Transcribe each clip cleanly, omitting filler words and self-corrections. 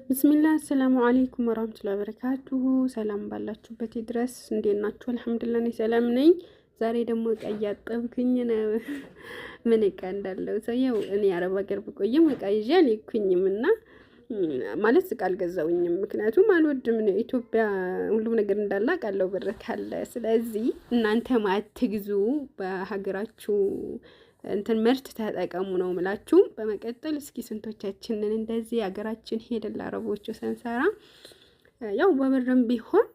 بسم الله السلام عليكم ورحمة الله وبركاته። ሰላም ባላችሁበት ድረስ እንዴት ናችሁ? الحمد لله እኔ ሰላም ነኝ። ዛሬ ደግሞ እቃ እያጠብኩኝ ነው። ምን እቃ እንዳለው ሰውዬው እኔ አረብ ሀገር ብቆይም እቃ ይዤ አልሄድኩኝም እና ማለት እቃ አልገዛውኝም። ምክንያቱም አልወድም። ኢትዮጵያ ሁሉም ነገር እንዳለ አውቃለሁ፣ ብር ካለ። ስለዚህ እናንተም አትግዙ፣ በሀገራችሁ እንትን ምርት ተጠቀሙ ነው ምላችሁ። በመቀጠል እስኪ ስንቶቻችንን እንደዚህ ሀገራችን ሄደን ለአረቦቹ ስንሰራ ያው በብርም ቢሆን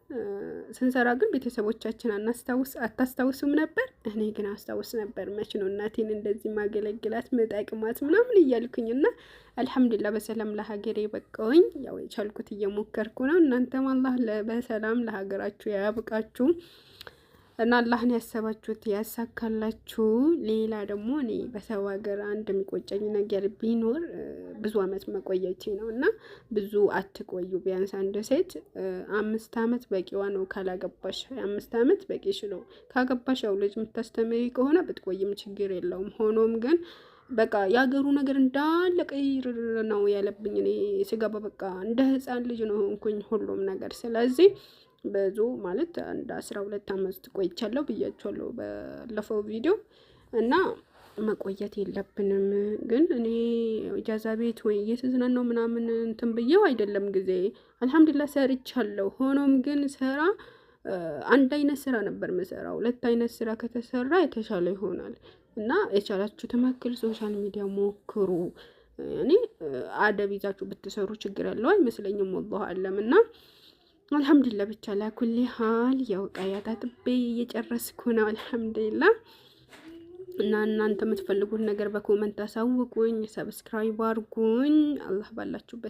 ስንሰራ ግን ቤተሰቦቻችን አናስታውስ አታስታውሱም ነበር። እኔ ግን አስታውስ ነበር። መች ነው እናቴን እንደዚህ ማገለግላት መጠቅማት ምናምን እያልኩኝ እና አልሐምዱሊላህ በሰላም ለሀገሬ በቃውኝ። ያው የቻልኩት እየሞከርኩ ነው። እናንተም አላህ በሰላም ለሀገራችሁ ያብቃችሁ እና አላህን ያሰባችሁት ያሳካላችሁ። ሌላ ደግሞ እኔ በሰው ሀገር አንድ የሚቆጨኝ ነገር ቢኖር ብዙ አመት መቆየቴ ነው። እና ብዙ አትቆዩ። ቢያንስ አንድ ሴት 5 አመት በቂዋ ነው። ካላገባሽ 5 አመት በቂሽ ነው። ካገባሽ ያው ልጅ የምታስተምሪ ከሆነ ብትቆይም ችግር የለውም። ሆኖም ግን በቃ የሀገሩ ነገር እንዳለ ቀይር ነው ያለብኝ። እኔ ስገባ በቃ እንደ ህፃን ልጅ ነው ሆንኩኝ ሁሉም ነገር። ስለዚህ ብዙ ማለት አንድ 12 አመት ቆይቻለሁ ብያቸዋለሁ ባለፈው ቪዲዮ እና መቆየት የለብንም። ግን እኔ إجازة ቤት ወይ እየተዝናናው ምናምን እንትን ብዬው አይደለም፣ ጊዜ አልሐምዱሊላህ ሰርቻለሁ። ሆኖም ግን ስራ አንድ አይነት ስራ ነበር የምሰራው። ሁለት አይነት ስራ ከተሰራ የተሻለ ይሆናል እና የቻላችሁትን ያክል social media ሞክሩ። እኔ አደብ ይዛችሁ ብትሰሩ ችግር ያለው አይመስለኝም። والله أعلم። እና አልሐምዱሊላህ ብቻ على كل حال ያው ዕቃ አጣጥቤ እየጨረስኩ ነው። አልሐምዱሊላህ። እና እናንተ የምትፈልጉት ነገር በ comment አሳውቁኝ፣ subscribe አድርጉኝ። አላህ ባላችሁበት